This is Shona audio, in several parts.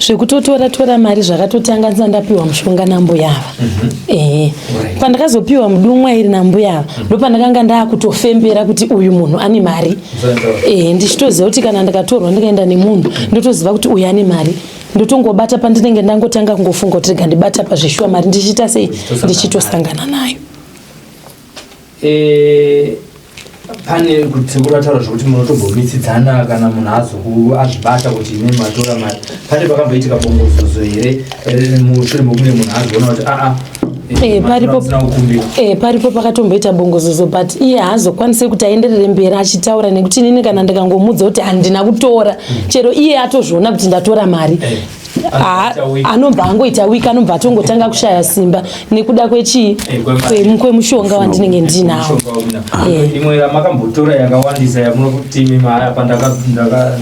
Zvekutotora tora mari zvakatotanga ndisati ndapiwa mushonga nambuya ava. Ehe. Pandakazopiwa mudumwa iri nambuya ava ndopandakanga ndaakutofembera kuti uyu munhu ane mari. Ehe, ndichitoziva kuti kana ndikatorwa ndikaenda nemunhu ndotoziva kuti uyu ane mari. Ndotongobata pandinenge ndangotanga kungofunga kuti rega ndibata pazveshuwa mari ndichiita sei ndichitosangana nayo. Eh, pane kuti sekuru vataura zvekuti munotombomitsidzana kana munhu azoku azvibata kuti ine matora mari pane pakamboitika bongozozo here eh, mushure mekunge munhu azoona kuti aa eh, eh, paripo eh, paripo pakatomboita bongozozo but iye haazokwanise kuti aenderere mberi achitaura nekuti inini kana ndikangomuudza kuti handina kutora chero iye atozviona kuti ndatora mari eh. Anobva angoita week anobva atongotanga kushaya simba nekuda kwechii eh, kwemushonga wandinenge ndinawo. Eh. Imwe yamakambotora yakawandisa yamunoti imi apa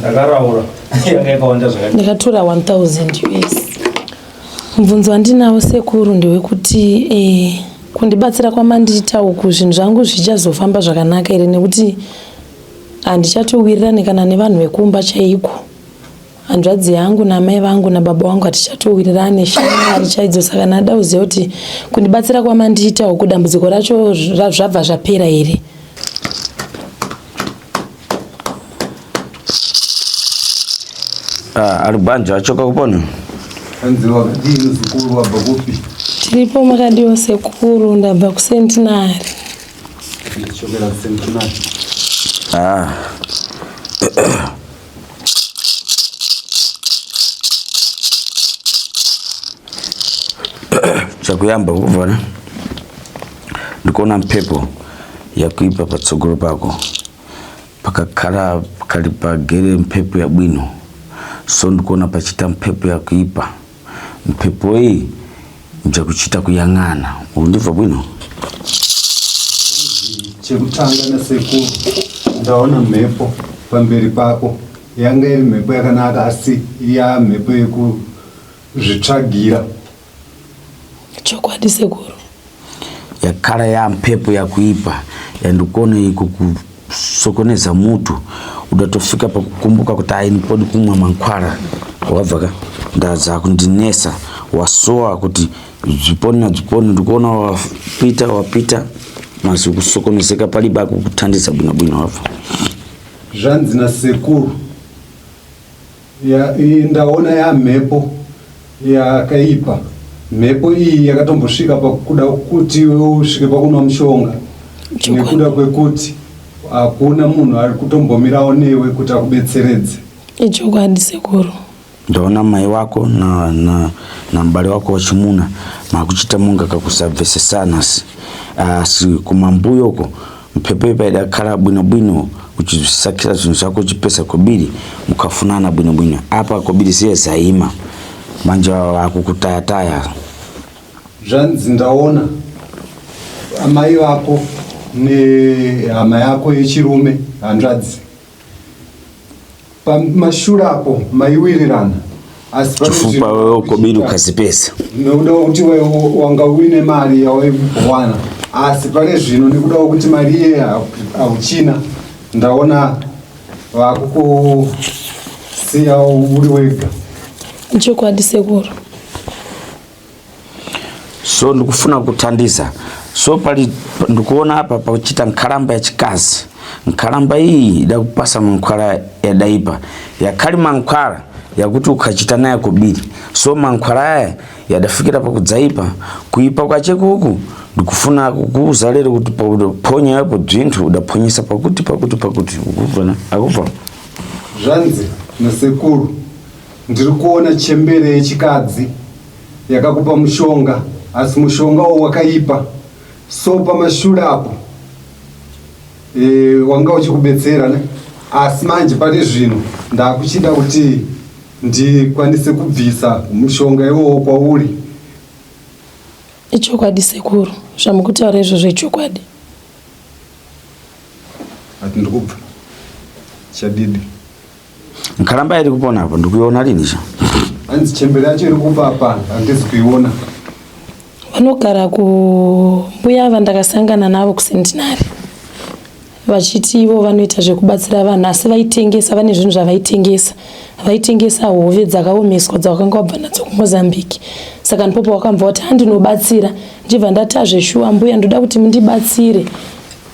ndakaraura yanga yakawanda zvakadii? Ndakatora 1000 US. Mubvunzo wandinawo sekuru ndewekuti eh, kundibatsira kwamandiita uku zvinhu zvangu zvichazofamba zvakanaka here nekuti handichatowirirane kana nevanhu vekumba chaiko. Hanzvadzi yangu naamai vangu nababa vangu hatichatowirirane shamwari chaidzo saka ndada kuziva kuti kundibatsira kwamandiita uku dambudziko racho zvabva zvapera here. Ah, alubanja achoka kupona. Hanzi wakadii muzukuru wabva kupi? Tiripo makadiwa sekuru ndabva kusentinari. Ndichokera kusentinari. Ah. Chakuyamba kuvona ndikuona mphepo yakuipa patsogolo pako pakakhala kali pagere mphepo ya bwino so ndikuona pachita mphepo yakuipa mphepo iyi njakuchita kuyang'ana undibva bwino Chekutanga nasekuru ndaona mhepo pamberi pako yanga iri mhepo yakanaka asi ya mhepo yekuzvitsvagira. Chokwadi sekuru. Yakhala ya mphepo yakuipa yandikuona ikukusokoneza mutu udatofika pakukumbuka kuti ayi ndipodi kumwa mankhwala wabva ka ndaza kundinesa wasowa kuti Dziponi na dziponi ndikuona wapita wapita mazi kusokonezeka palibe akukuthandiza bwinobwino wabva. Zvanzi nasekuru ya, ndaona ya mhepo yakaipa mhepo iyi yakatombosvika pakuda kuti iwe usvike pakunwa mushonga nekuda kwekuti hakuna munhu ari kutombomirawo newe kuti akubetseredze. Ichokwadi sekuru. Ndaona mai wako na, na, na m'bale wako wachimuna makuchita monga kakusabvesesana asi asi kumambuyoko mphepo ipa idakhala bwinobwino uchisakira zvinhu zvako uchipesa kobiri mukafunana bwinobwino apa kobiri siye zaima manje akukutayataya. Zvanzi ndaona amai vako nehama yako yechirume hanzvadzi Pamashure apo maiwirirana asi pane Chifukwa wewe ukobiri ukazipesa. Nekuda kwekuti wanga uine mari yawaiwana asi pane zvino nekuda kwekuti mari iye hauchina ndaona vakukusiya uri wega. Chokwadi sekuru. So ndikufuna kuthandiza so pali ndikuona apa pakuchita nkhalamba yachikazi nkhalamba iyi idakupasa mankhwala yadaipa yakhali mankhwala yakuti ukhachita naye kobiri so mankhwala aya yadafikira pakudzaipa kuipa kwache kuku ndikufuna kukuuza lero kuti pauphonya yapo bzinthu udaphonyesa pakuti pakuti pakuti ukubva akubva Zvanzi nasekuru ndiri kuona chembere yechikadzi yakakupa mushonga asi mushonga uwu wakaipa so pamashure apo e, wanga uchikubetsera ne asi manje pane zvino ndakuchida kuti ndikwanise kubvisa mushonga iwowo kwauri. Ichokwadi sekuru zvamukutaura izvozvo ichokwadi. Ati ndikubva chadidi. Nkhalamba iri kupona apo ndikuiona lini cha? Hanzi chembere yacho iri kupa apa handisi kuiona. Vanogara kumbuya ava ndakasangana navo kusentinari. Vachiti ivo vanoita zvekubatsira vanhu asi vaitengesa vane zvinhu zvavaitengesa. Vaitengesa hove dzakaomeswa dzavakanga vabva nadzo kuMozambique. Saka ndipo pavakabva vati handinobatsira. Ndichibva ndati azveshuwa mbuya ndoda kuti mundibatsire.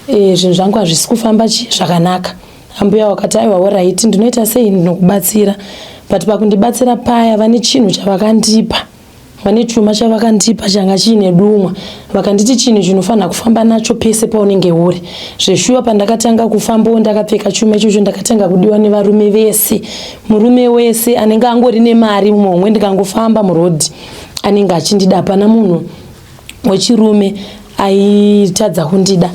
E, zvinhu zvangu hazvisi kufamba chi zvakanaka. Ambuya wakati aiwa horaiti ndinoita sei ndinokubatsira. But pakundibatsira paya vane chinhu chavakandipa. Vane chuma chavakandipa changa chiine dumwa vakanditi chinhu chinofanira kufamba nacho pese paunenge uri. Zveshuwa pandakatanga kufambawo ndakapfeka chuma ichocho ndakatanga kudiwa nevarume vese. Murume wese anenge angori nemari muhomwe ndikangofamba muroad anenge achindida hapana munhu wechirume aitadza kundida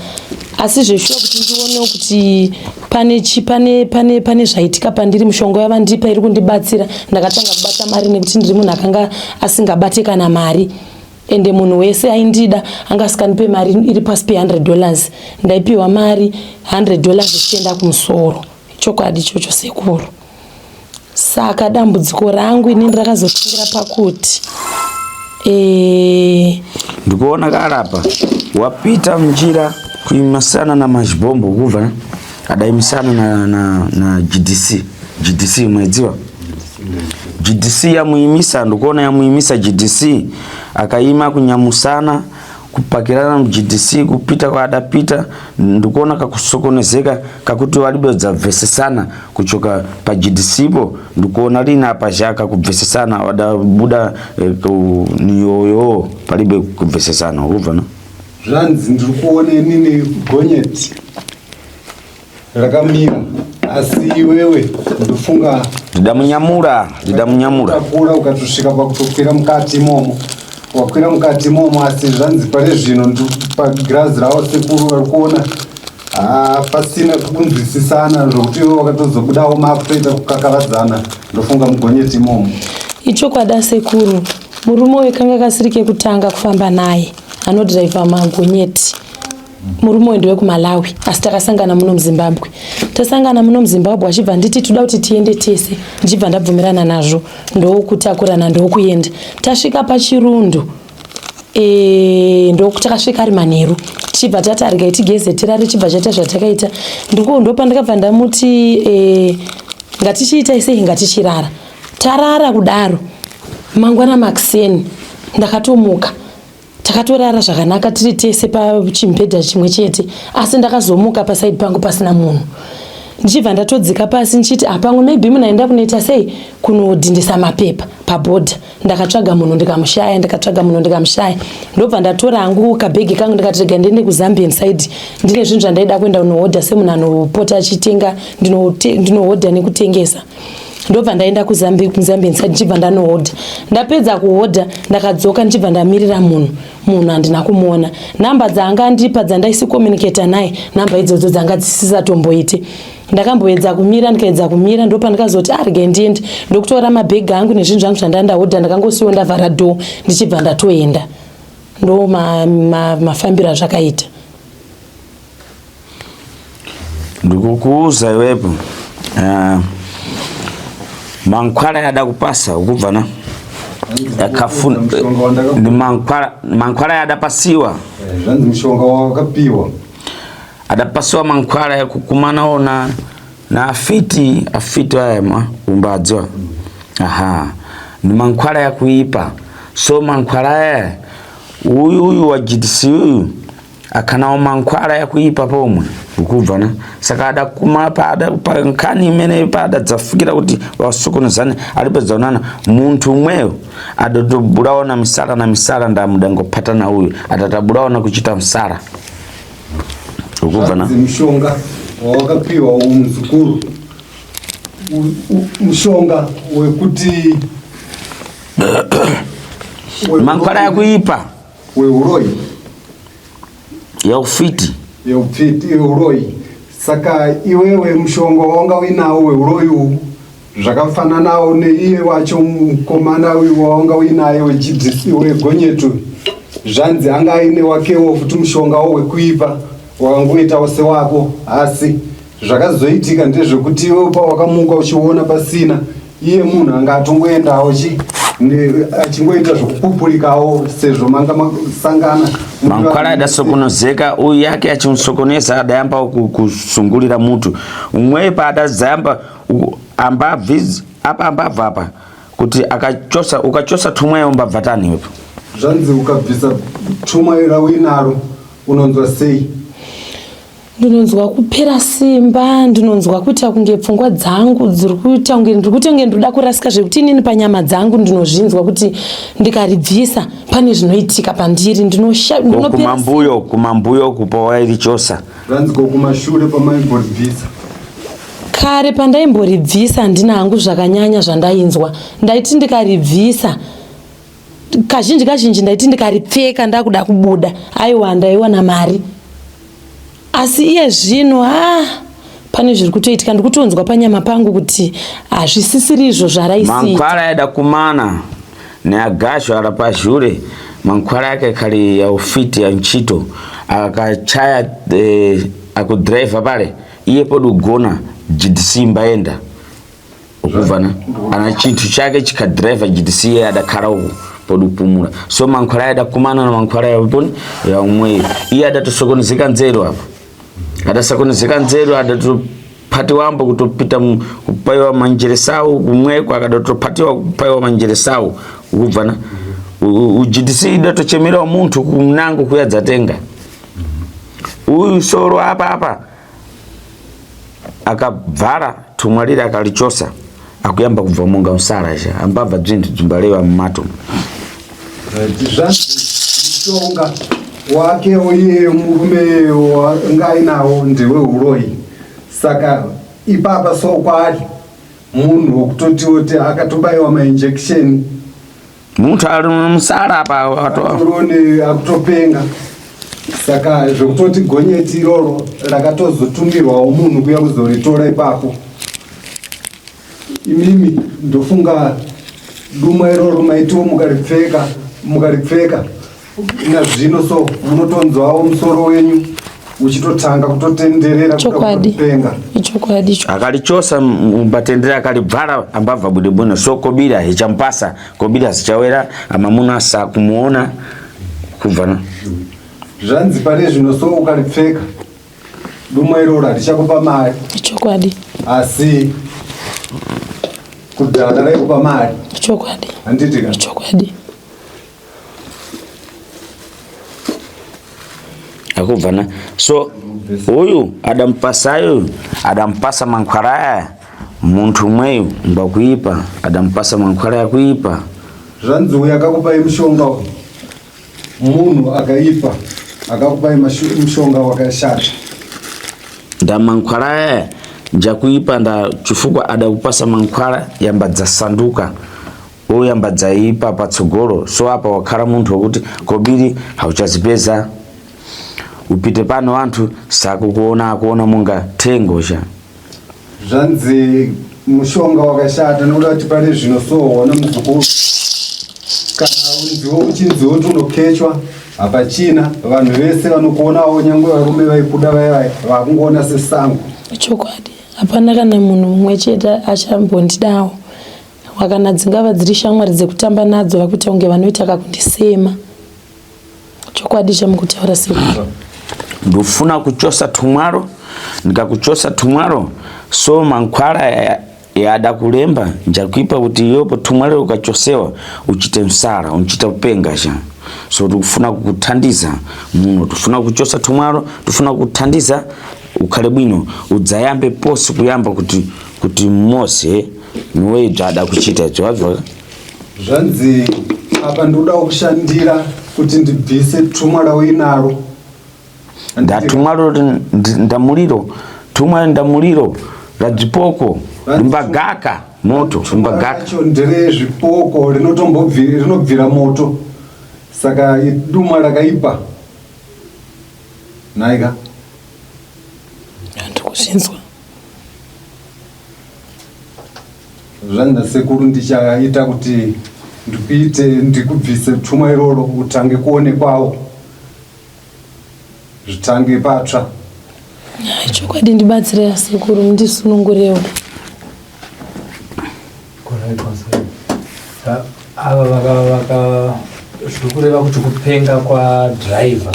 asi zveshuwa kuti ndionewo kuti pane chi pane pane pane zvaitika pandiri mushonga yavandipa iri kundibatsira ndakatanga kubata mari nekuti ndiri munhu akanga asingabate kana mari ende munhu wese aindida anga asingandipe mari iri pasi pe 100 dollars ndaipiwa mari 100 dollars ichienda kumusoro chokwadi ichocho sekuru Saka dambudziko rangu inini rakazotangira pakuti eh, ndikuona karapa wapita munjira kuimasana na mazhibhombo kubva adaimisana na, na, na GDC GDC mwedziwa GDC yamuimisa ndikuona yamuimisa GDC akaima kunyamusana kupakirana muGDC kupita kwaadapita ndikuona kakusokonezeka kakuti walibedza bvesesana kuchoka paGDC po ndikuona lina apa zhaka kubvesesana wadabuda eh, niyoyo palibe kubvesesana ukubva no zvanzi ndiri kuona inini gonyeti rakamira asi iwewe ndofunga ndidamunyamura ndidamunyamura takura ukatosvika pakutokwira mukati imomo wakwira mukati imomo asi zvanzi pari zvino pagirazi ravo sekuru vari kuona ah, pasina kunzwisisana zvokuti iwe wakatozobudawo makutoita kukakavadzana ndofunga mugonyeti imomo ichokwadi asekuru murume uyu kanga kasiri kekutanga kufamba naye anodhiraivha magonyeti Murume uyu ndewekumalawi asi takasangana muno muZimbabwe. Tasangana muno muZimbabwe achibva nditi toda kuti tiende tese ndichibva ndabvumirana nazvo ndokutakurana ndokuenda. Tasvika pachirundu e, ndokutakasvika ari manheru tichibva tati argai tigeze tirare chibva chaita zvatakaita ndiko ndopandakabva ndamuti e, ngatichiitai sei ngatichirara tarara kudaro mangwana makuseni ndakatomuka Takatorara zvakanaka tiri tese pachimubhedha chimwe chete asi ndakazomuka pasaidi pangu pasina munhu ndichibva ndatodzika pasi ndichiti apamwe ah, maybe munhu aenda kunoita sei kunodhindisa mapepa pabhodha ndakatsvaga munhu ndikamushaya ndikatsvaga munhu ndikamushaya ndobva ndatora hangu kabhegi kangu ndikati rega ndiende kuzambian side ndine zvinhu zvandaida kuenda kunohodha semunhu anopota achitenga ndinohodha nekutengesa ndobva ndaenda kuzambian side ndichibva ndanohodha ndapedza kuhodha ndakadzoka ndichibva ndamirira munhu munhu handina kumuona nhamba dzaanga andipa dzandaisicommunicata naye nhamba idzodzo dzanga dzisisatomboite ndakamboedza kumira ndikaedza kumira ndopandikazoti arge ah, ndiende ndokutora mabhegi angu nezvinhu zvangu zvandandahodha ndakangosiwo ndavhara door ndichibva ndatoenda ndo mafambiro ma, ma azvakaita Ndikukuuza iwepo uh, mankwala yada kupasa ukubva na yakafuna ndi mankwala mankwala yadapasiwa eh, zvanzi mushonga wakapiwa adapasiwa mankwala yakukumanawo na na afiti afiti aya ma umbadziwa aha ni mankwala yakuipa so mankwala aya uyu uyu wa GDC uyu akhanawo mankhwala yakuipa pomwe ukubva na saka adakuma pada pa nkhani imene padadzafikira kuti wasokonezane alipedzaonana munthu umweyo adatobulaona misala na misala ndamudangophatana uyu atatabulaona kuchita msala ukubva na mshonga wawakapiwa muzukuru mushonga wekuti mankhwala yakuipa weuroyi yeufiti yeupfiti yeuroyi saka iwewe mushonga wawanga uinawo weuroyi uwu zvakafananawo neiye wacho mukomana uyu wawanga uinaye wegonyetu zvanzi anga aine wakewo futi mushongawo wekuipa wakangoitawo sewako asi zvakazoitika ndezvekuti iwewe pawakamuka uchiona pasina Iye munhu anga atongoendawo chi achingoita zvokupupurikawo sezvo manga masangana. Mankwala adasokonozeka uyu yake achimusokoneza adayamba kusungulira mutu umwe paadazayamba ambabvi apa ambabva apa kuti akachosa ukachosa thumwa iyo mbabva tani iwepo. Zvanzi ukabvisa thumwa rauinaro unonzwa sei? Ndinonzwa kupera simba, ndinonzwa kuita kunge pfungwa dzangu dziri kuita kunge ndiri kuita kunge ndinoda kurasika zvekuti inini panyama dzangu ndinozvinzwa kuti ndikaribvisa pane zvinoitika pandiri ndinopera kumambuyo kumambuyo kupa wairichosa. Zvanzi ko kumashure pamaimboribvisa? Kare pandaimboribvisa handina hangu zvakanyanya zvandainzwa. Ndaiti ndikaribvisa kazhinji kazhinji ndaiti ndikaripfeka ndakuda kubuda aiwa ndaiwana mari. Asi iye zvino ha pane zviri kutoitika ndikutonzwa panyama pangu kuti hazvisisiri izvo zvaraisiita. Mankwala yada kumana neagasho ala pashure mankwala yake kali ya ufiti ya ntchito akachaya eh, akudriver pale iye podi kugona GDC mbayenda ukuvana ana chinthu chake chikadriver GDC iye adakhala uku podi kupumula so mankhwala adakumana na mankhwala yaponi ya umweyo iye adatosokonezeka nzeru apa adasokonezeka nzeru adatopatiwambo kutopita kupaiwa manjeresawu kumweko akadatopatiwa kupaiwa manjeresawu ukubvana UGDC idatochemerawo munthu kumnango kuya dzatenga uyu soro apa apa akabvala thumwa lile akalichosa akuyamba kubva monga msala cha ambabva bzinthu bzimbalewa mmato Zvamushonga wake uye murume wanga ainawo ndewe uroyi saka ipapa so kwaari munhu wekutotiwo akatobaiwa mainjection Munthu ali musala apa atorone akutopenga saka zvekutoti gonyeti iroro rakatozotumirwawo munhu kuya kuzoritora ipapo imimi ndofunga duma iroro maitiwo mukaripfeka mukaripfeka nazvino so munotonzwawo musoro wenyu uchitotanga kutotenderera chokwadi ichokwadi akalichosa mbatendera akalibvala ambabva bwino bwino so kobira hichampasa kobira zichawera amamuna sakumuona kubva zvanzi pane zvino so ukalipfeka dumwa iroro harichakupa mari chokwadi asi kudhara raikupa mari chokwadi handiti ka chokwadi akubvana so uyu adamupasayo adampasa mankhwala aya munthu umweyu ngwakuipa adampasa mankhwala yakuipa zvanzi uyu akakupai mushonga uyu munhu akaipa akakupai mushonga wakashata nda mankhwala aya njakuipa nda chifukwa adakupasa mankhwala yamba dzasanduka oyamba dzaipa patsogolo so apa wakhala munthu wokuti kobiri hauchazipeza upite pano anthu sakukuona akuona monga thengo cha zvanzi mushonga wakashata nekuda kuti pane zvino soona muzukuru kana unziwo uchinziwo kuti unokechwa hapachina vanhu vese vanokuonawo nyangwe varume vaikuda vaya vaya vakungoona sesango chokwadi hapana kana munhu mumwe chete achambondidawo Kana dzingava dziri shamwari dzekutamba nadzo vakuita kunge vanoita kakundisema. Chokwadi chamukutaura sekuru. Ndofuna kuchosa tumwaro ndikakuchosa tumwaro so mankhwala yada kulemba njakuipa kuti iyopo tumwaro ukachosewa uchite msala uchita kupenga cha so tikufuna kukuthandiza muno tifuna kuchosa tumwaro tifuna kukuthandiza ukhale bwino udzayambe posi kuyamba kuti kuti mose niwe zvada kuchita izvo wabva zvanzi apa ndoda kushandira kuti ndibvise tumwa rauinaro ndatumwa ndamuliro tumwa ndamuliro radzipoko rimbagaka moto rimbagaka nderezvipoko rinotombobvira moto saka idumwa rakaipa nhaika ndikuzvinzwa Zvanzi nasekuru ndichaita kuti ndikuite ndikubvise tumwa iroro utange kuonekwawo zvitange patsva. Chokwadi ndibatsirei asekuru mundisunungurewo. Ava vaka zviri kureva kuti kupenga kwadriver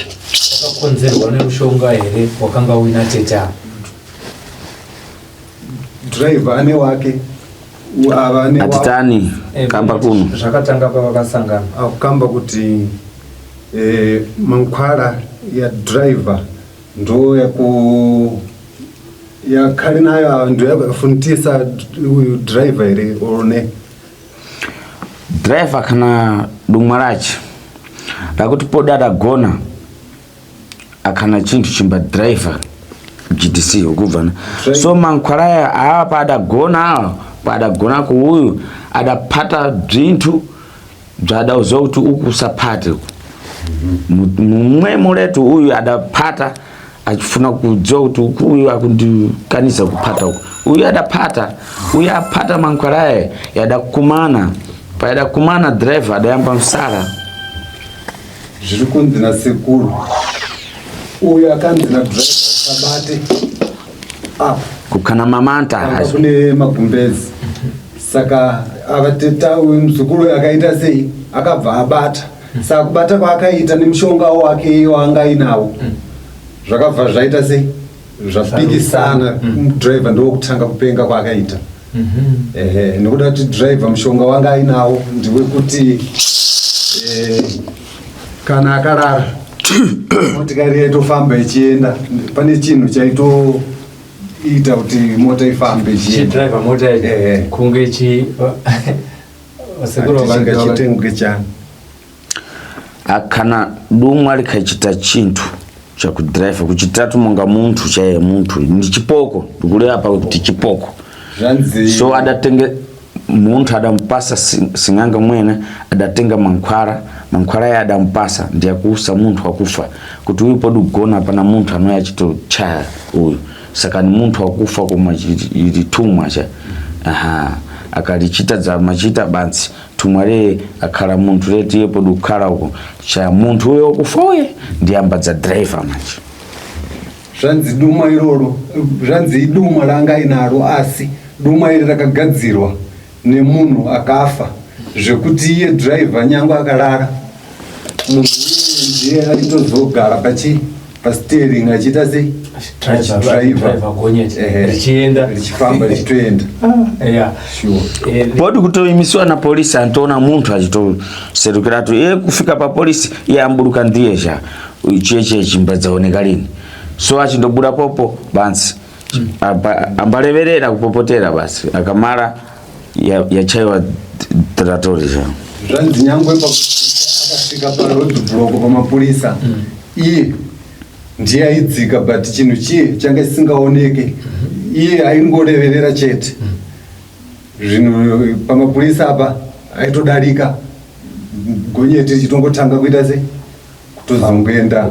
kwakakonzerwa nemushonga here wakanga uina tete ava? Driver ane wake ava ane wavo. Atitani Eh, kamba kuno. Zvakatanga pavakasangana. Akukamba kuti eh, mankwala ya driver ndo yaku yakhali nayo ava ndo yakafundisa uyu driver here or ne Driver kana dumwa rache rakuti poda adagona akana chinthu chimba driver GDC ukubvana so mankhwala aya awa paadagona awa paadagona kuuyu adapata bzinthu bzadauziwa kuti uku usaphate uku mumwe muletu uyu adapata achifuna kudziwa kuti uku uyu akundikanisa kuphata uku uyu adapata uyu aphata mankhwala aya yadakumana payadakumana driver adayamba msala Zviri kunzi nasekuru uyu akanzi nadriver usabate apa kukana mamanta anga kune magumbezi saka avateta uyu muzukuru uyu akaita sei akabva abata saka kubata kwaakaita nemushonga wake waanga ainawo zvakabva zvaita sei zvapikisana driver ndowokutanga kupenga kwaakaita ehe nekuda kuti driver mushonga wanga ainawo ndewekuti eh, kana akarara motikari yaitofamba ichienda pane chinhu chaitoita kuti mota ifambe ichienda Chidriver mota Ehe. kunge chi sekuru chingachite chani Akana dumwa likachita chinthu chakudrive kuchitatu monga munthu chaiye munthu ndi chipoko ndikuleva pa kuti chipoko zvanzi so adatenge munthu adampasa sing'anga mwene adatenga mankhwala mankhwala aye adampasa ndiyakuusa munthu wakufa kuti uyu podi kugona pana munthu anoya achitochaya uyu saka ni munthu wakufa koma ili thumwa cha aha akalichita dza machita bansi thumwa leye akhala munthu leti iye podi kukhala uko cha munthu uyo wakufa uye ndiyamba dza driver manje Zvanzi dumwa iroro, zvanzi idumwa raanga ainaro asi dumwa iri rakagadzirwa nemunhu akafa zvekuti iye driver nyangwe akarara munhu uye ndiye aitozogara pachi pasteering achiita sei achidriver gonyeti Ehe. richienda richifamba richitoenda yeah. sure Podi kutoimisiwa na polisi antoona munthu achitoserukiratu iye kufika pa polisi iye amburuka ndiye cha chiye chiye chimbadzaoneka lini so achindobuda popo bansi ambaleverera kupopotera basi akamala yachaiwa tratori cha zvanzi nyangwe akasvika paroad block pamapurisa iye ndiye aidzika but chinhu chiye changa chisingaoneke iye aingoreverera chete zvinhu pamapurisa apa aitodarika gonyeti richitongotanga kuita sei kutozongoenda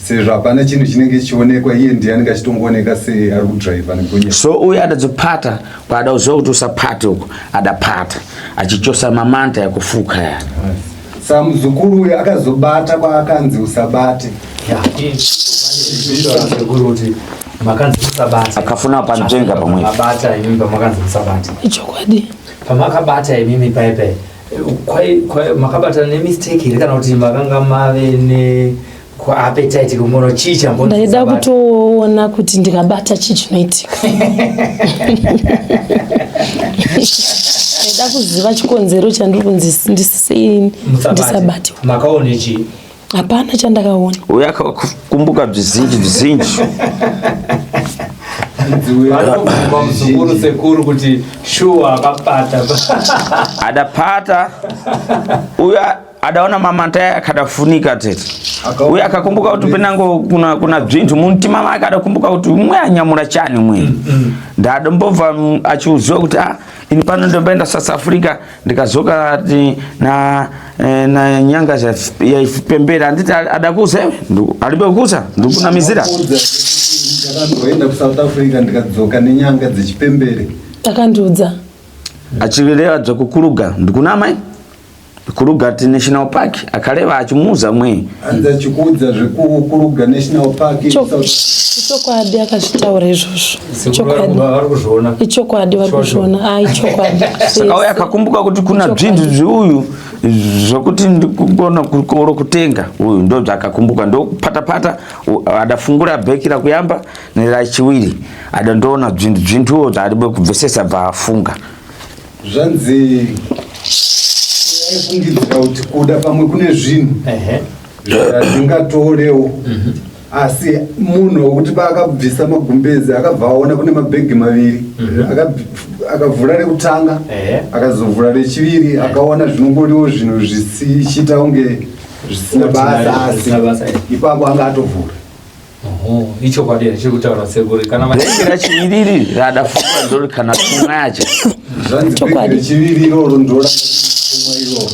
sezvo hapana chinhu chinenge chichionekwa iye ndiye anenge achitongooneka sei ari kudriver negonyeti so uyu adadzopata kwaada kuziva kuti usapate uko adapata achichosa mamanta yakufuka ya sa muzukuru uyu akazobata kwaakanzi usabate sekuru kuti makanzi musabate Akafuna panzvenga pamwe. Mabata imimi pamakanzi musabate Ichokwadi. Pamakabata imimi paipai makabata nemistake here kana kuti makanga mave ne kuappetite kumono chii chambonzi Ndaida musabate? kutoona kuti ndikabata chii chinoitika. Ndaida kuziva chikonzero chandiri kunzi ndisei Musabate. ndisabate. Makaone chii? Hapana chandakaona. Uyo akakumbuka bzizinji bzizinji. Vanobvuma muzukuru sekuru kuti shuwa akapata. Adapata uyo adaona mamanta akadafunika tete. Uyo akakumbuka kuti penango kuna kuna bzinthu muntima make adakumbuka kuti umwe anyamula chani mwe. Ndadombobva achiuziwa kuti ah ini pano ndomboenda South Africa ndikazoka ati na eh, na nyanga yaipembera anditi adakuza iwe alibe kukuza ndikunamizira ndakamboenda kuSouth Africa ndikadzoka nenyanga dzechipembere akandiudza achireva dzekukuruga ndikunama Kruger National Park akaleva achimuudza mwe. Hanzi achikuudza zvekuKruger National Park. Ichokwadi akazvitaura izvozvo. Chokwadi. Vari kuzviona. Ichokwadi vari kuzviona. Ah, ichokwadi. Saka uye akakumbuka kuti kuna zvinhu zviuyu zvokuti ndikugona kukoro kutenga uyu ndo zvakakumbuka ndokupatapata adafungura bheki rakuyamba nerachiwiri adandoona zvinhu zvintuwo zvaaribe kubvesesa bvaafunga. Zvanzi aifungidzira kuti kuda pamwe kune zvinhu zvandingatorewo mhm. asi munhu wekuti paakabvisa magumbezi akabva aona kune mabhegi maviri mhm. akavhura rekutanga akazovhura rechiviri akaona zvinongoriwo zvinhu zvisichiita kunge zvisina basa asi ipapo anga atovhura Oho, ichokwadi here chiri kutaura sekuru kana bhegi rachiviri radafunga ndori kana tumwa yacho zvanzi bhegi rechiviri iroro ndoratumwa iroro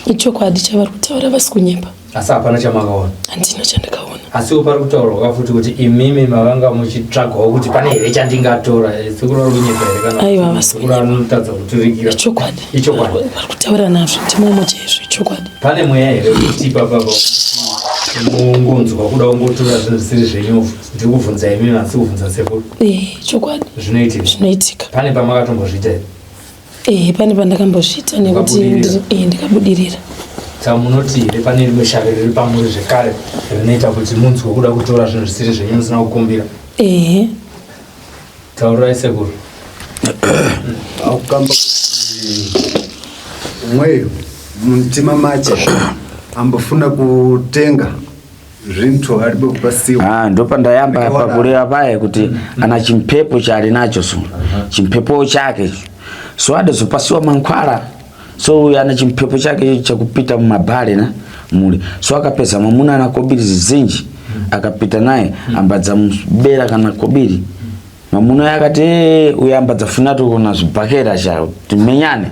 ichokwadi chavari kutaura vasi kunyepa asi hapana chamakaona handina chandakaona asiwo pari kutaurwa futi kuti imimi mavanga muchitsvagawo kuti pane here chandingatora eh, sekuru vari kunyepa here kana aiwa vasi kunyepa anotadza kuturikira ichokwadi ichokwadi vari kutaura nazvo ndimomo chaizvo ichokwadi Pane mweya here kuti ipapa mungonzwa kuda kungotora zvinhu zvisiri zvenyu ndiri kubvunza imi asi kubvunza sekuru eh, chokwadi zvinoitika zvinoitika pane pamakatombozviita here eh, pane pandakambozviita nekuti eh, ndikabudirira saka munoti here pane rimwe shavi riri pamuri zvekare rinoita kuti munzwe kuda kutora zvinhu zvisiri zvenyu musina kukumbira ehe Taurai sekuru. Akukamba mweyo mumutima mache ambofuna kutenga zvintu aribe kupasiwa. Ah, ndopandayamba apa kureva paye kuti mm. ana chimpepo chaali nacho so chimpepo chake so adazopasiwa mankhwala so uyu ana chimpepo chake chakupita mumabhale na muli so akapeza mwamuna ana kobiri zizinji akapita naye ambadza mubera kana kobiri mwamuna uyo akati eh, uyu ambadza funatu kuna zvibhakera cha timenyane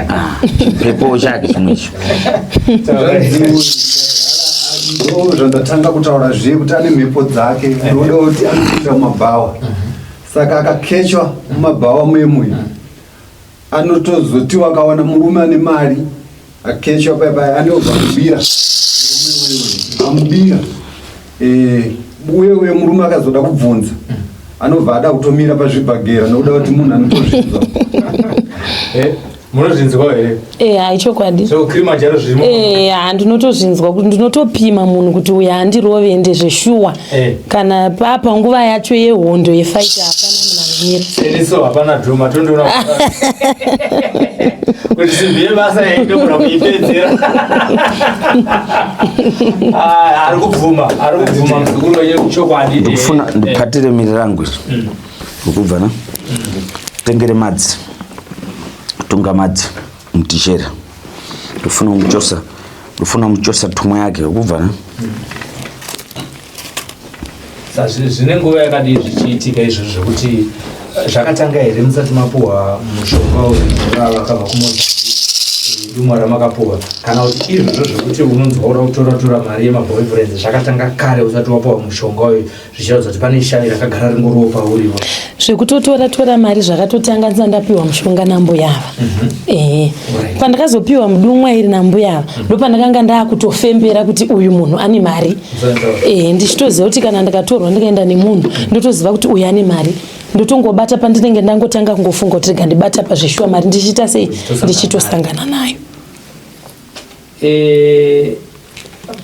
ah, chimpepo chake chimwecho ndo zvandatanga kutaura zviye kuti ane mhepo dzake ndoda kuti anopinda mumabhawa saka akakechwa mumabhawa muyemuyo Anotozotiwa akawana murume ane mari akechwa paya paya anobva amubira amubira eh, uye uye murume akazoda kubvunza anobva ada kutomira pazvibhagera nokuda kuti munhu anotozvinzwa eh, munozvinzwa here eh, hai chokwadi so Kilimanjaro zvirimo eh ndinotozvinzwa kuti ndinotopima munhu kuti uyu handirove ende zveshuwa eh. Kana papa nguva yacho yehondo yefight hapana munhu anomira. Seniso hapana drama tondiona. Kuti simbi yebasa yaindogona kuipedzera. Ah, ari kubvuma, ari kubvuma muzukuru wenyu chokwadi. Ndikufuna ndipatire miri rangu izvi. Ndikubva na. Tengere madzi. Tunga madzi mutishera. Ndikufuna kumuchosa. Ndikufuna kumuchosa tumwa yake ukubva na. Zvine nguva yakadii zvichiitika izvozvo zvekuti eh, zvakatanga here musati mapuhwa mushonga uyu vakabva kumozambique eh, dumwa ramakapuhwa kana kuti izvozvo zvekuti unonzwa uda kutora tora mari yemaboyfriends zvakatanga kare usati wapuhwa mushonga uyu zvichiratidza kuti pane shavi rakagara ringoriwo pauriwo zvekutotora tora mari zvakatotanga ndisati ndapiwa mushonga nambuya ava mhm. ehe pandakazopiwa mudumwa iri nambuya ava mhm. ndopandakanga ndakutofembera kuti uyu munhu ane mari ehe ndichitoziva kuti kana ndikatorwa ndikaenda nemunhu ndotoziva kuti uyu ane mari ndotongobata pandinenge ndangotanga kungofunga kuti rega ndibata pazveshuwa mari ndichiita sei ndichitosangana nayo Eh,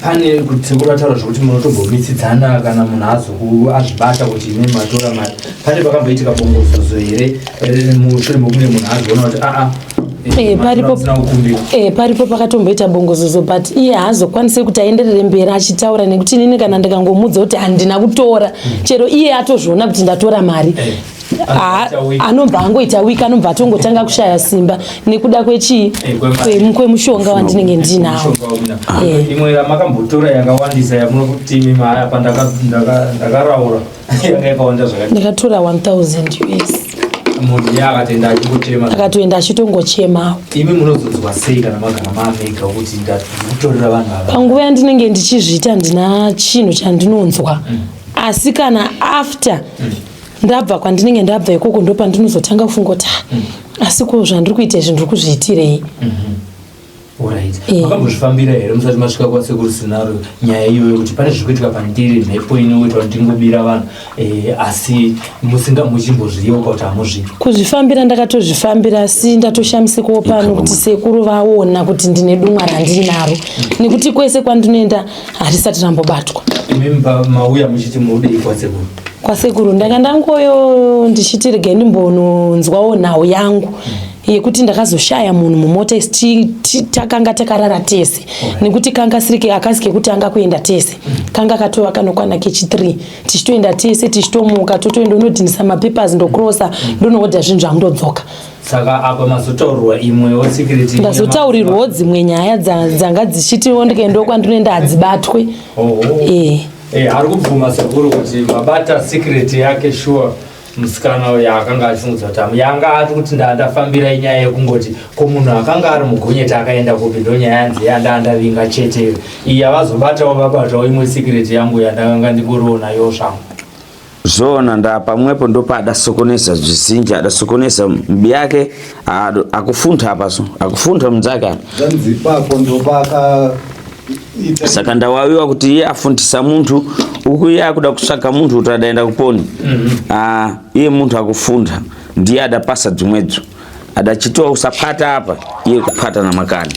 pane sekuru vataura zvekuti munotombomitsidzana kana munhu azoku azvibata kuti imi matora mari pane pakamboitika bongozozo here eh, mushure mekunge munhu azoona kuti aa eh, paripo paripo pakatomboita bongozozo but iye haazokwanise kuti aenderere mberi achitaura nekuti inini kana ndikangomuudza kuti handina kutora chero iye atozviona kuti ndatora mari anobva angoita weak anobva atongotanga kushaya simba nekuda kwechii eh, kwemushonga wandinenge ndinawo eh. imwe yamakambotora yakawandisa yamunoti imi maya pandakaraura yanga yakawanda zvakadii ndakatora 1000 us munhu iye akatoenda achingochema akatoenda achitongochemawo imi munozonzwa sei kana magara mamega kuti ndakutorera vanhu ava panguva yandinenge ndichizviita handina chinhu chandinonzwa mm. asi kana after mm. Ndabva kwandinenge ndabva ikoko ndopandinozotanga kufunga kuti ah, mm. asi ko zvandiri kuita izvi ndiri kuzviitirei mm-hmm. Alright. Eh. Makambozvifambira here musati masvika kwasekuru Sinaro nyaya iyoyo kuti pane zviri kuitika pandiri mhepo inoita kuti ndingobira vanhu eh, asi musinga muchimbozviyeuka kuti hamuzvidi. Kuzvifambira ndakatozvifambira asi ndatoshamisikawo pano kuti sekuru vaona kuti ndine dumwa randinaro nekuti kwese kwandinoenda harisati rambobatwa. Imimi mauya muchiti mudei kwasekuru? Kwasekuru ndanga ndangoyo ndichiti regai ndimbononzwawo nhau yangu yekuti ndakazoshaya munhu mumota isi takanga takarara tese nekuti kanga siri akasi kekuti anga kuenda tese kanga katova kanokwana kechi 3 tichitoenda tese tichitomuka totoenda unodhinisa mapapers ndokrosa ndonoodha zvinhu zvamundodzoka Saka apa mazotaurirwa imwewo secret. Ndazotaurirwawo dzimwe nyaya dzanga dzichitiwo ndikaendawo kwandinoenda hadzibatwe. Eh. Eh, ari kubvuma sekuru kuti mabata secret yake sure musikana uyo akanga achifungudza kuti amu yanga ari kuti ndandafambira inyaya yekungoti ko munhu akanga ari mugonyeti akaenda kupi ndonyaya yanzi yandandavinga chete iyi yavazobatawo vabatawo imwe secret yangu yandakanga ndingoriwo nayo zvangu. Zvoona nda pamwepo ndopaadasokonesa zvizinji adasokonesa mbi yake akufuntha apaso akufuntha mnzake apa. Zvanzi ipapo ndopaaka Saka ndawawiwa kuti iye afuntisa munthu uku iye akuda kutsvaga munthu kuti adaenda kuponi. Ah, iye munthu akufuntha ndiye adapasa dzimwedzo adachitiwa usaphata apa iye kuphata na makani.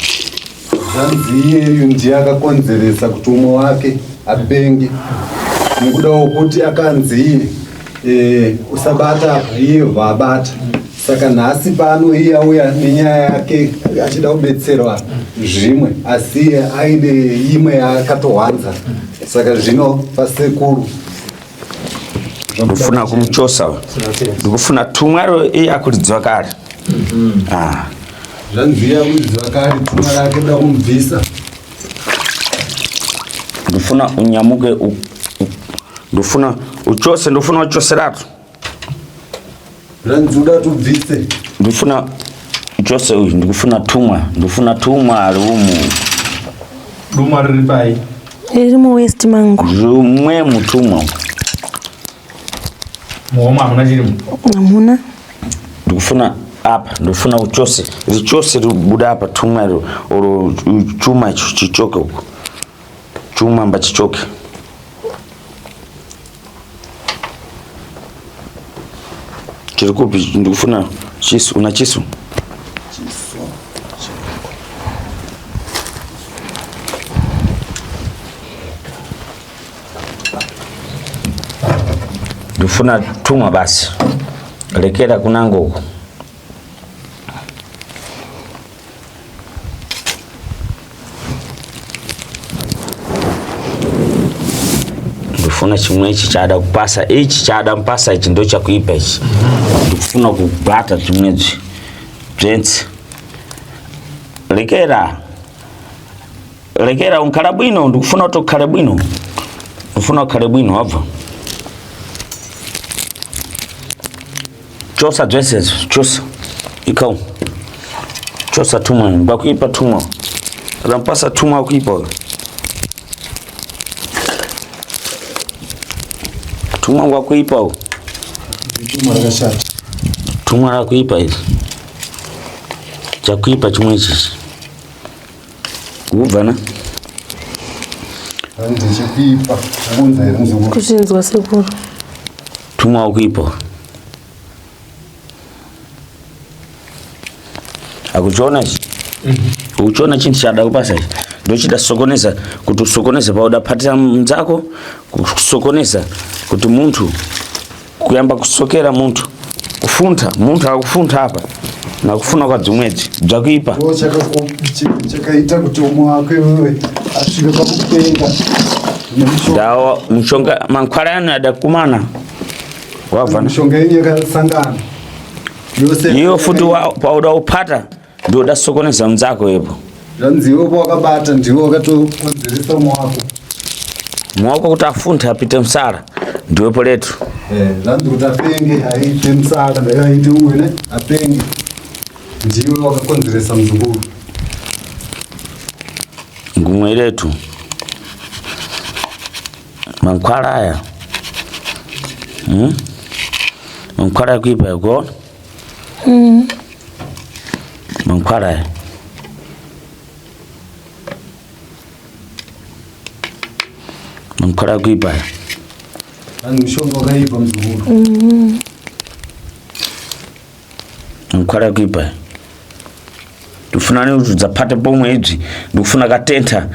Zvanzi iyeyu ndiye akakonzeresa kuti umwe wake apenge nekuda wokuti akanzi iye e, usabata apa iye vabata saka nhasi pano iye auya nenyaya yake achida kubetserwa zvimwe asi iye aine imwe yaakatohwanza saka zvino pasekuru Ndikufuna kumuchosa ndikufuna tumwaro iye akuridziwa kare. Ah. Zvanzi iye akuridziwa kare tumwa rake da kumubvisa. Ndifuna unyamuke ndifuna uchose ndifuna uchoseratu. Zvanzi uda tubvise. Ndifuna uchose uyu ndikufuna tumwa ndifuna tumwa ari umu. Dumwa riri pai? Riri muwest mangu. Zvimwe mutumwa. Muhomwe hamuna chirimo? Hamuna. Ndikufuna apa ndikufuna uchose richose ribuda apa tumwa iro oro chuma icho chichoke uko chuma mbachichoke. Chiri kupi? Ndikufuna chisu. Una chisu? Ndikufuna tumwa basi. Lekera kunango uko. Ndikufuna chimwe ichi chaada kupasa ichi chaada mpasa ichi ndo chakuipa ichi ndikufuna kubata zvimwezvi bzenzi lekera lekera unkhala bwino ndikufuna kuti ukhale bwino ndikufuna ukhale bwino wabva Chosa dresses, chosa. Ikau. Chosa tumwa, ngwakuipa tumwa. Rampasa tumwa kuipa. Tumwa ngwakuipa. Tumwa rakashata. Tumwa rakuipa iri. Chakuipa chimwe ichi. Kubva na? Ndechekuipa. Kunza here muzukuru? Kuzvinzwa sekuru. Tumwa wakuipa. Akuchiona ichi? Ukuchiona chinhu chada kupasa ichi? Ndochida sokonesa kuti usokonese pauda phatira mnzako kusokonesa kuti munthu kuyamba kusokera munthu kufuntha munthu akufuntha apa nakufuna kwa dzimwedzi bzakuipa Ndo chakaita kuti umwe wako iwewe asvike pakupenga nemushonga. Ndawa mushonga mankhwala yanu adakumana wabva Mishonga yenyu yakasangana yose. Iyo futi pauda uphata ndoda sokoneza mnzako yepo. Zvanzi iwe pawakabata ndiwe wakatokonzeresa umwe wako. Mwako kuti afunthe apite msala ndiwepo letu. Eh, zvanzi kuti apenge aite msala aite umwe ne apenge ndiwe wakakonzeresa muzukuru. Ngumwe letu mankhwala aya Mankhwala akuipa ukuona Mankhwala aya. Mankhwala akuipa aya. Vanhu mushonga wakaipa muzukuru. Mankhwala akuipa aya. Ndikufuna kuti udzaphate pomwe idzi ndikufuna katentha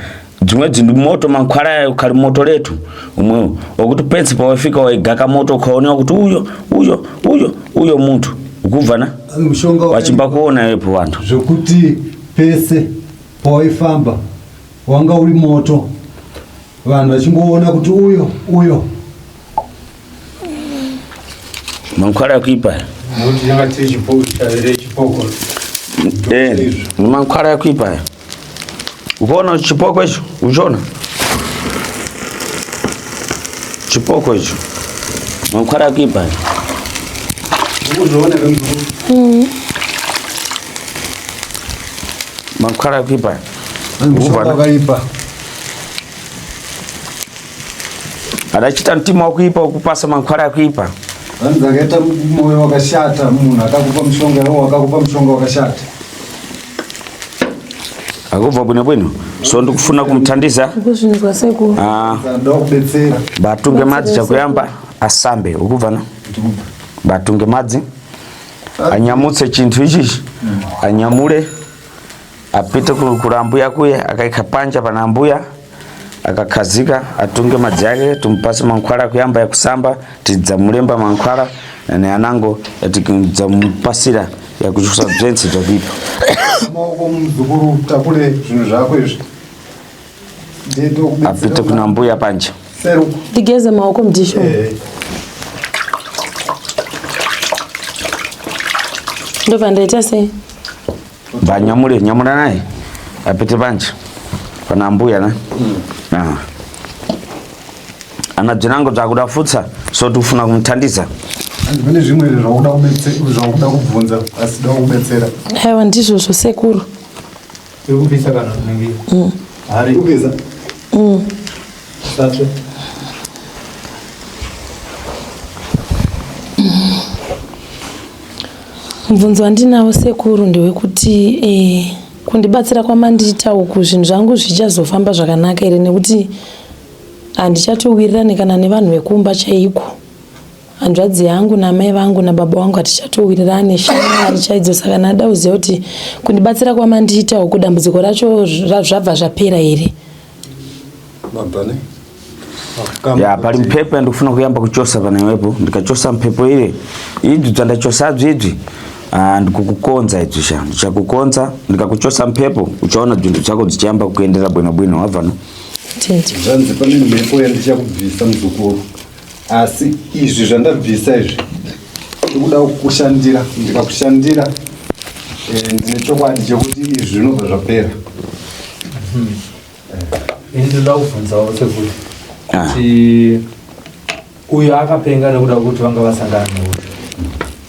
dzimwedzi ndi moto mankhwala ayo khali moto letu umwewo wakuti pense pawafika waigaka moto ukaonewa kuti uyo uyo uyo uyo munthu ukubva na Vanhu mushonga wachimba wakaipa kuona iwepo wanthu zvokuti pese pawaifamba wanga uri moto vanhu vachingoona kuti uyo uyo. Mankhwala akuipa aya. Nokuti changa chiri chipoko chavere chipoko. Eh, ni mankhwala akuipa aya. Ukuona chipoko icho uchiona chipoko icho mankhwala akuipa aya. Ukuzviona vemuzukuru. Mankhwala akuipa aya. Vanhu mushonga wakaipa. Adachita mtima wakuipa wakupasa mankhwala akuipa. Vanhu dzakaita moyo wakashata munhu akakupa mushonga iwo wakakupa mushonga wakashata. Akubva bwino bwino so ndikufuna kumthandiza. Kuzvinzwa sekuru. Ah, Ndoda kubetsera. Batunge madzi chakuyamba asambe ukubva na batunge madzi anyamutse chinthu ichichi anyamule apite kula ambuya kuye akaikha panja pana ambuya akakhazika atunge madzi ake tumpase mankhwala kuyamba yakusamba tidzamulemba mankhwala ne anango tikidzamupasira yakuchusa bzense bzakuipa. Maoko muzukuru takure zvinhu zvako izvi. Ndendo apite kuna mbuya panja. Seru. Ndigeze maoko mudisho. Eh. Ndobva ndaita sei? Banyamule nyamula naye apite panja pana mbuya na ah. Ana bzinango bzakudafutsa so tikufuna kumthandiza. Hanzi pane zvimwe zvakuda zvakuda kubvunza asi da kubetsera. Aiwa ndizvozvo sekuru. Iri kupisa kana unenge hari Kupisa. satsve. Mubvunzo wandinawo sekuru ndewekuti kundibatsira kwamandiita uku zvinhu zvangu zvichazofamba zvakanaka here nekuti handichatowirirani kana nevanhu vekumba chaiko. Hanzvadzi yangu namai vangu nababa vangu hatichatowirirani shamwari chaidzo saka ndada kuziva kuti kundibatsira kwamandiita uku dambudziko racho zvabva zvapera here. Baba ne. Ya pali mphepo yandikufuna kuyamba kuchosa pana iwepo ndikachosa mphepo ile idzi dzandachosadzo idzi ndikukukonza idzi sha ndichakukonza ndikakuchosa mphepo uchaona bzinthu zvako dzichiyamba kuendera bwino bwino wabva no. Tete. Zvanzi pane mhepo yandichakubvisa muzukuru asi izvi zvandabvisa izvi ndikuda kukushandira ndikakushandira ndine chokwadi chekuti izvi zvinobva zvapera. Ini ndinoda kubvunzawo sekuti kuti uyu akapenga nekuda kwekuti vanga vasangana neuyu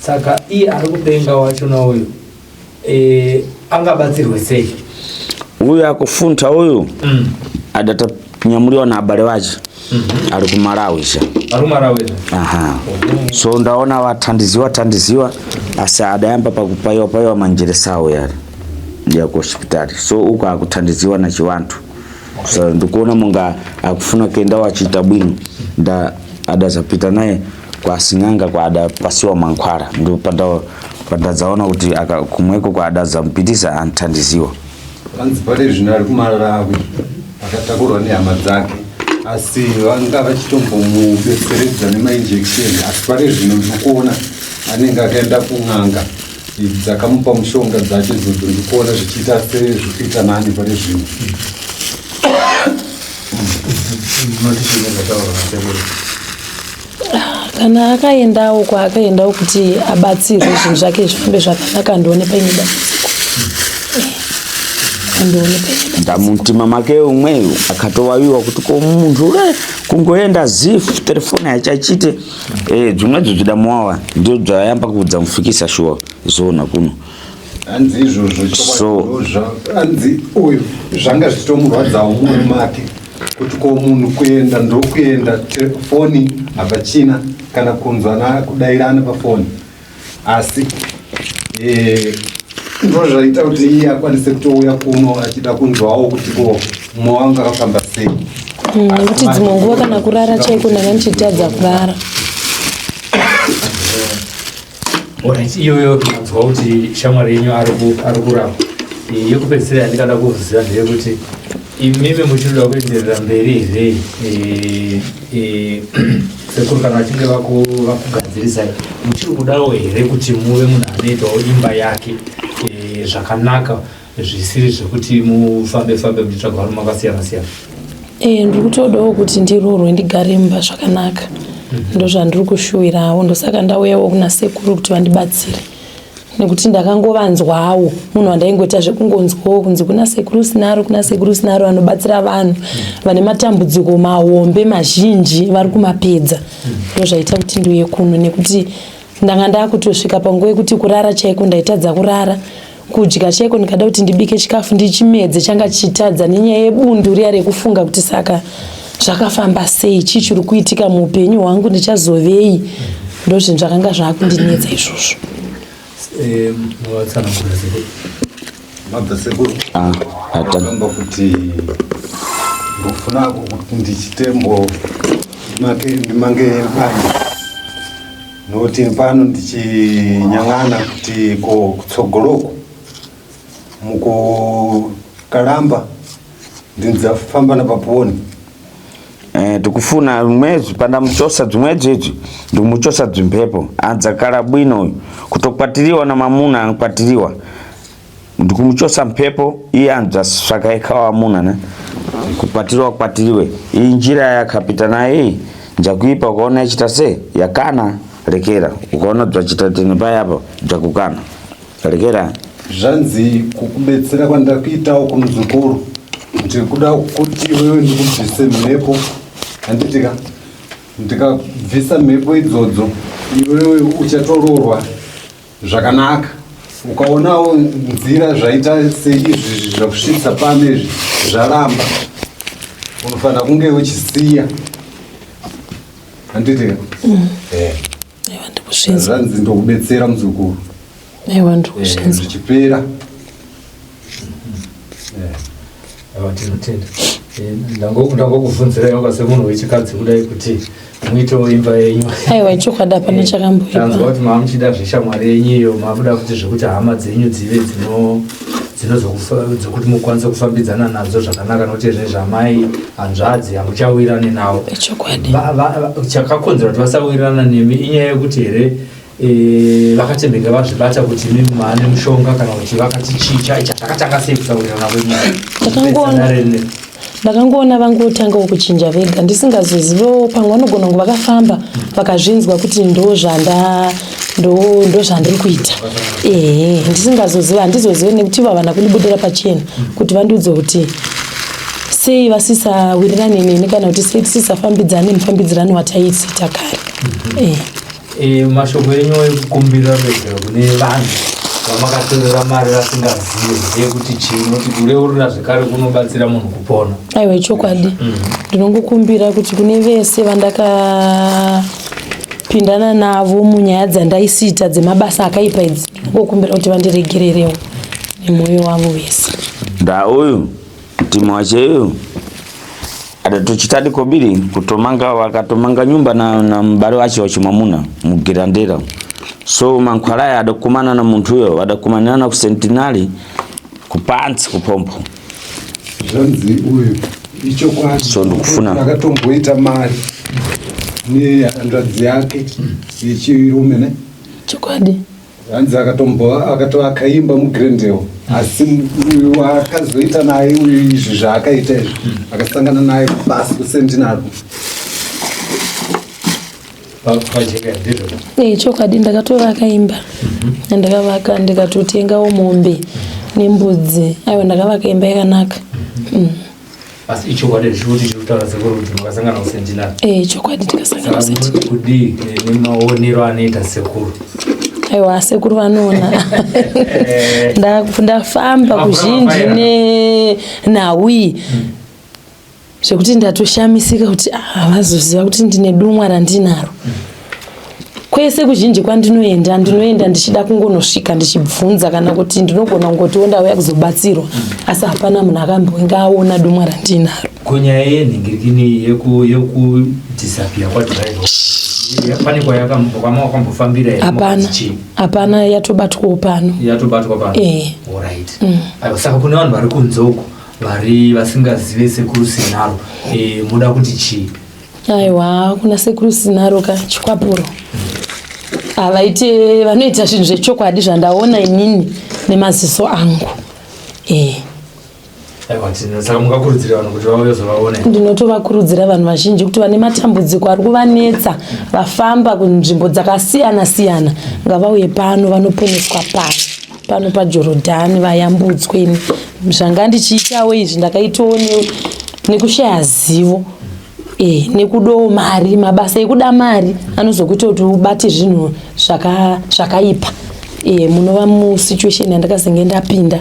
saka iye ari kupenga wachona uyu angabatsirwe sei? Uyu akufunta uyu adatanyamuliwa na abale wache ari kumalawi sha. Ari kumalawi sha. Aha. So ndaona wathandiziwa thandiziwa asi adayamba pakupaiwa paiwa manjeresawo yari ya ku hospitali so uko akuthandiziwa na chiwanthu so ndikuona munga akufuna kenda wachita bwino nda adazapita naye kwa sing'anga kwa adapasiwa mankhwala ndo pandadzaona kuti kumweko kwa adazampitisa anthandiziwa. Vanzi pari zvino ari kumalawi akatakurwa nehama dzake asi vanga vachitombomubetseredza nemainjection asi pari zvino ndikuona anenge akaenda kun'anga dzakamupa mushonga dzacho idzodzo ndikuona zvichiita sezvikuita nani pari zvino. Kana akaendawo kwaakaendawo kuti abatsirwe zvinhu zvake zvifambe zvakanaka andione paine dambudziko. Andione paine dambudziko. Ndamutima make umweyo akatowawiwa kuti ko munthu ule kungoenda zifu telefoni haichachite zvimwedzo zvidamuwawa ndio zvayamba kudzamufikisa shuwa zona kuno. Hanzi izvozvo So hanzi uyu zvanga zvichitomurwadzawo mwoyo make kuti ko munhu kuenda ndokuenda foni hapachina kana kunzwana kudairana pafoni asi ndo zvaita kuti iye akwanise kutouya kuno achida kunzwawo kuti ko mwoyo wangu akafamba sei. Nekuti dzimwe nguva kana kurara chaiko ndanga ndichitadza kurara. Alright, iyoyo manzwa kuti shamwari yenyu ari kurapwa. Yekupedzisira yandingada kuziva ndeyekuti imimi muchinoda kuenderera mberi here sekuru kana vachinge vakugadzirisai, muchiri kudawo here kuti muve munhu anoitawo imba yake zvakanaka, zvisiri zvekuti mufambe fambe muchitsvaga varume vakasiyana siyana? Ndiri kutodawo kuti ndiroorwe ndigare mumba zvakanaka. Ndozvandiri kushuwirawo, ndosaka ndauyawo kuna sekuru kuti vandibatsire, nekuti ndakangovanzwawo munhu wandaingoita zvekungonzwawo kunzi kuna sekuru Sinaro, kuna sekuru Sinaro vanobatsira vanhu vane matambudziko mahombe mazhinji, vari kumapedza. Ndozvaita kuti ndiuye kuno, nekuti ndanga ndakutosvika panguva yekuti kurara chaiko ndaitadza kurara, kudya chaiko ndikada kuti ndibike chikafu ndichimedze changa chichitadza, nenyaya yebundu riya rekufunga kuti saka zvakafamba sei, chii chiri kuitika muupenyu hwangu, ndichazovei. Ndozvinhu zvakanga zvakundinetsa izvozvo. Watsanangura sekuru. Mabva sekuru. Ah, atanga. Kamba kuti ndofuna kuti ndichitembo ndimange bani, nokuti pano ndichinyang'ana kuti ko kutsogoloko mukukalamba ndinzafamba napaponi. Tikufuna mwedzi pandamuchosa dzimwedzi idzi, ndikumuchosa dzimpepo adzakala bwino uyu kutokwatiriwa na mamuna ankwatiriwa, ndikumuchosa mphepo iye andzasvaka ekawa amuna ne kukwatiriwa kwatiriwe. Iyi njira yakapita nayo iyi njakuipa, ukaona ichita se yakana lekera, ukaona bzachita tene payapa bzakukana lekera. Zvanzi kukubetsera kwandakuitawo kumuzukuru, ndikuda kuti iwewe ndikubvise mhepo, handitika? Ndikabvisa mhepo idzodzo, iwewe uchatoroorwa zvakanaka. Ukaonawo nzira zvaita seizvi zvakusvitsa pano izvi zvaramba, unofanira kunge uchisiya, handitika? Aiwa, ndikuzvinzwa. Zvanzi ndokubetsera muzukuru. Aiwa, ndikuzvinzwa. Zvichipera. Aiwa, tinotenda. Ndangokubvunzirai waka semunhu wechikadzi kudai kuti muitewo imba yenyu. Aiwa, ichokwadi, hapana chakamboipa. Tanzwa kuti maamuchida zveshamwari yenyu iyo, maakuda kuti zvekuti hama dzenyu dzive dzekuti mukwanise kufambidzana nadzo zvakanaka, nokuti zvezvamai hanzvadzi hamuchawirirani navo. Ichokwadi. Chakakonzera kuti vasawirirana nemi inyaya yekuti here vakatembenge vazvibata kuti imi maane mushonga, kana kuti vakati chii chakatanga sei kusawirirana kwenyu? Ndakangoona vangotangawo kuchinja vega ndisingazozivewo. Pamwe vanogona kunge vakafamba vakazvinzwa kuti ndo zvandiri kuita. Ehe, ndisingazoziva, handizozive nekuti vavana kundibudira pachena kuti vandiudze kuti sei vasisawirirane neni, kana kuti sei tisisafambidzane mufambidzirano wataiita kare. Mashoko enyu ekukumbira ruregero kune vanhu vamakatorera mari vasingazivi ndeyekuti chii? Nokuti kureurura zvekare kunobatsira munhu kupona. Aiwa, ichokwadi. Ndinongokumbira kuti kune vese vandakapindana navo munyaya dzandaisiita dzemabasa akaipa idzi, ndinongokumbira kuti vandiregererewo nemwoyo wavo wese. Nda uyu mtima wache uyu adatochitadi kobiri kutomanga, wakatomanga nyumba na mbale wache wachimwamuna mugirandera. So mankhwalaya adakumana na munthu uyo, wadakumanirana ku Centenary kupansi kupompo. Zvanzi uyu ichokwadi. So ndikufuna- Akatomboita mari nehanzvadzi yake yechirume ne. Chokwadi. Hanzi akatombo akatoakaimba muGrendale, asi uyu akazoita naye uyu izvi zvaakaita izvi, akasangana naye basi kuCentenary. Pajeka ndizvo? Chokwadi, ndakatovaka imba, ndakavaka ndikatotengawo mombe nembudzi. Aiwa, ndakavaka imba yakanaka. Asi ichokwadi zvichikuti chiri kutaura sekuru kuti makasangana kuCentenary? Chokwadi, tikasangana Saka kuCentenary. muri kudii nemaonero anoita sekuru? Aiwa, sekuru vanoona. Ndafamba Mavhura kuzhinji mafaira. Nenhau iyi zvekuti ndatoshamisika kuti ah, vazoziva kuti ndine dumwa randinaro. Kwese kuzhinji kwandinoenda, ndinoenda ndichida kungonosvika ndichibvunza, kana kuti ndinogona kungotiwo ndauya kuzobatsirwa, asi hapana munhu akambonge aona dumwa randinaro. Ko nyaya yenhingirikini yekudisappear kwadriver pane kwamaakambofambira here? Hapana. Mukati chii? Hapana, yatobatwawo pano. Yatobatwa pano? Eh. Alright. Aiwa, saka kune vanhu vari kunze uko vari vasingazive Sekuru Sinaro, muda kuti chii? Aiwa, kuna Sekuru Sinaro ka, chikwapuro havaite, vanoita zvinhu zvechokwadi zvandaona inini nemaziso angu, e. Aiwa, saka mungakurudzira vanhu kuti vauye zovaona? Ndinotovakurudzira vanhu vazhinji kuti vane matambudziko ari kuvanetsa, vafamba kunzvimbo dzakasiyana siyana, ngavauye pano, vanoponeswa pano paJorodhani, vayambutswe. Zvanga ndichiitawo izvi ndakaitawo nekushaya zivo, nekudawo mari. Mabasa ekuda mari anozokuita kuti ubate zvinhu zvakaipa. Munova musituation yandakazenge ndapinda,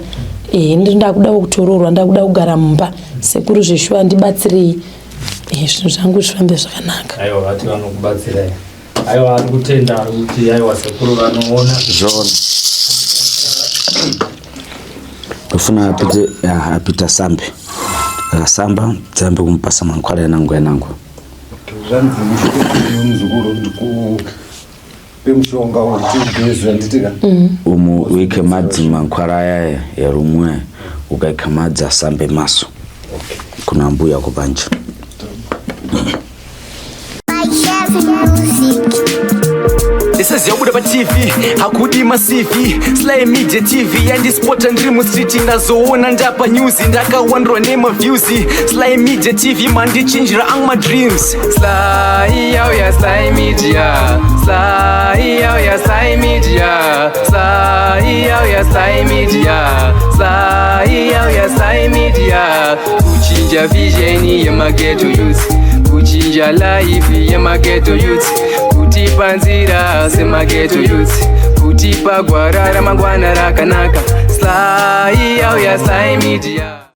ndakudawo kutororwa, ndakuda kugara mumba. Sekuru, zveshuwa ndibatsirei, zvinhu zvangu zvifambe zvakanaka. Aiwa, vati vanokubatsirai. Aiwa, ari kutenda, ari kuti aiwa, sekuru vanoona. Zvona tofuna apite ya, apita sambe akasamba tsambe kumupasa mankwala yanangu yanangu. Zvanzi muzukuru, ndikupe mushonga wekuti ugeze, handitika? Umu uike madzi, mankwala aya yarumwe, ukaika madzi asambe maso kuna mbuya kupanja. Music. Ndisaziva pa TV hakudi maCV. Sly Media TV yandispota ndiri mustreet, ndazoona ndapa news, ndakawandwa nemaviews. Sly Media TV mandichinjira ang madreams. Sly yauya, Sly Media. Sly yauya, Sly Media. Sly yauya, Sly Media. Sly yauya, Sly Media. Kuchinja vision yemaghetto youth, kuchinja life yemaghetto youth, kutipa nzira semaghetto youth, kutipa gwara ramangwana rakanaka. Sly yauya, Sly Media.